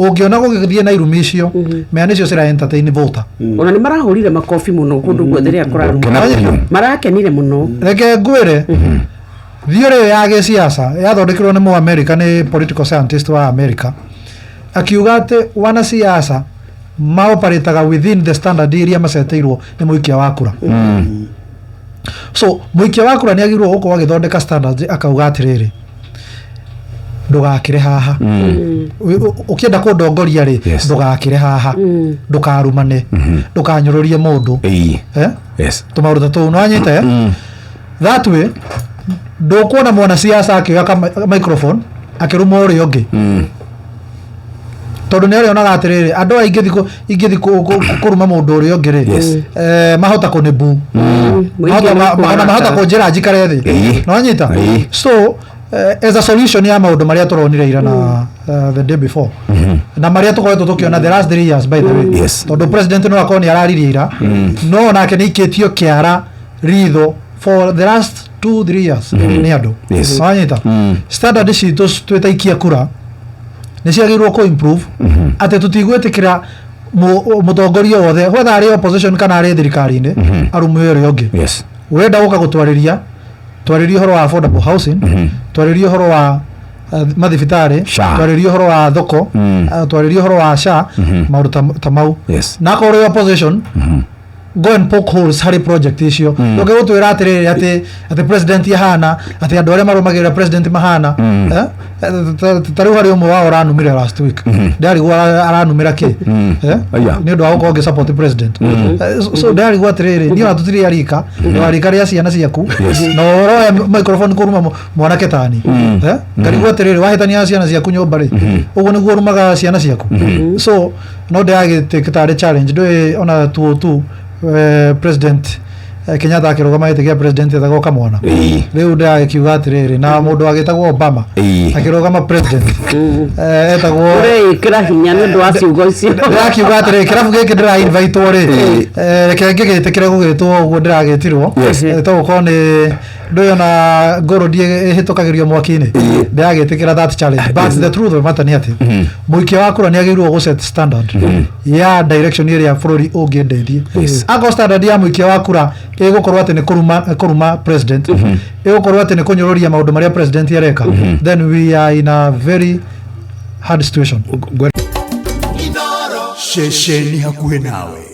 Ũngĩona gũgĩthiĩ na irumi icio, menya nĩcio cira entertain voter. Ona nĩ marahũrire makobi mũno kũndũ guothe rĩrĩa kũraruma. Kena biũ. Marakenire mũno. Reke ngwĩre, theory ĩyo ya gĩciaca yathondekirwo nĩ Mũamerika, nĩ political scientist wa America, akiuga atĩ wanasiasa maoperataga within the standard iria maceteirwo nĩ mũikia wa kura. So mũikia wa kura nĩ agĩrĩirwo gũkorwo agĩthondeka standards, akauga atĩrĩrĩ, ndũgakĩre haha. Ũkĩenda kũndongoria rĩ, ndũgakĩre haha, ndũkarumane, ndũkanyũrũrie mũndũ. Eh? Tũmaũndũ ta tũu nĩwanyita, eh? That way ndũkuona mwanasiasa akĩoya microphone akĩruma ũrĩa ũngĩ, tondũ nĩ arĩonaga atĩrĩrĩ, andũ aya ingĩthi kũruma mũndũ ũrĩa ũngĩ rĩ, mahota kũnĩbu. Mũingĩ nĩ Ona mahota ũkũrakara. kũnjĩra njikare thĩ. Nĩwanyita? So as a solution ya maũndũ marĩa tũronire ira na the day before na marĩa tũkoretwo tũkĩona the last 3 years, by the way, tondũ president no akorwo nĩ araririe ira, no onake nĩ ikĩtio kĩara ritho for the last 2-3 years nĩ andũ. Wanyita? Standard citũ twĩ ta ikia kura nĩ ciagĩrĩirwo kũ improve, atĩ tũtigwĩtĩkĩra mũtongoria wothe, whether arĩ opposition kana arĩ thirikari-inĩ, arume ũrĩa ũngĩ. Ũrenda gũka gũtwarĩria, twarĩria ũhoro wa affordable housing, twarĩria ũhoro wa mathibitarĩ, SHA. twarĩria ũhoro wa thoko, twarĩria ũhoro wa SHA, maũndũ ta mau. Na akorwo ũrĩ opposition, go and poke holes harĩ project icio. Ndũke gũtwĩra atĩrĩrĩ, atĩ president ahana atĩ andũ arĩa marũmagĩrĩra president mahana. Eh? Ta rĩu harĩ ũmwe wao ũranumire last week, ndarigwo aranumĩra kĩ. Eh? Aya. Nĩ ũndũ wa gũkorwo ngĩ support president. So ndarigwo atĩrĩrĩ, niĩ ona tũtirĩ arika, nĩ rika rĩa ciana ciaku na ũroya microphone kũruma mwanake tani. Eh? Ngarigwo atĩrĩrĩ, wahĩtania na ciana ciaku nyũmba rĩ, ũguo nĩguo ũrumaga ciana ciaku? So no ndĩragĩtĩka tarĩ challenge. Ndũĩ ona tuo tu president Kenyatta akĩrũgama gĩtĩ kĩa president etagwo kamwana. Rĩu ndĩragĩkiuga atĩrĩrĩ, na mũndũ agĩtagwo Obama akĩrũgama president etagwo Ũreĩkĩra hinya nĩ ũndũ wa ciugo icio. Ndĩrakiuga atĩrĩrĩ, kĩrabu gĩkĩ ndĩra invitwo rĩ, reke ngĩgĩtĩkĩre gũgĩtwo ũguo ndĩragĩtirwo. To gũkorwo nĩ ndũĩ ona ngũrũ ĩhĩtũkagĩrio mwaki-inĩ. Ndĩragĩtĩkĩra that challenge, but the truth of the matter nĩ atĩ mũikia wa kura nĩ agĩrĩirwo gũ set standard ya direction ĩrĩa bũrũri ũngĩenda ĩthiĩ. Akorwo standard ya mũikia wa kura ĩgũkorwo atĩ nĩ kũruma president, ĩgũkorwo atĩ nĩ kũnyũrũria maũndũ marĩa president areka, then we are in a very hard situation. Ceceni hakuhĩ nawe.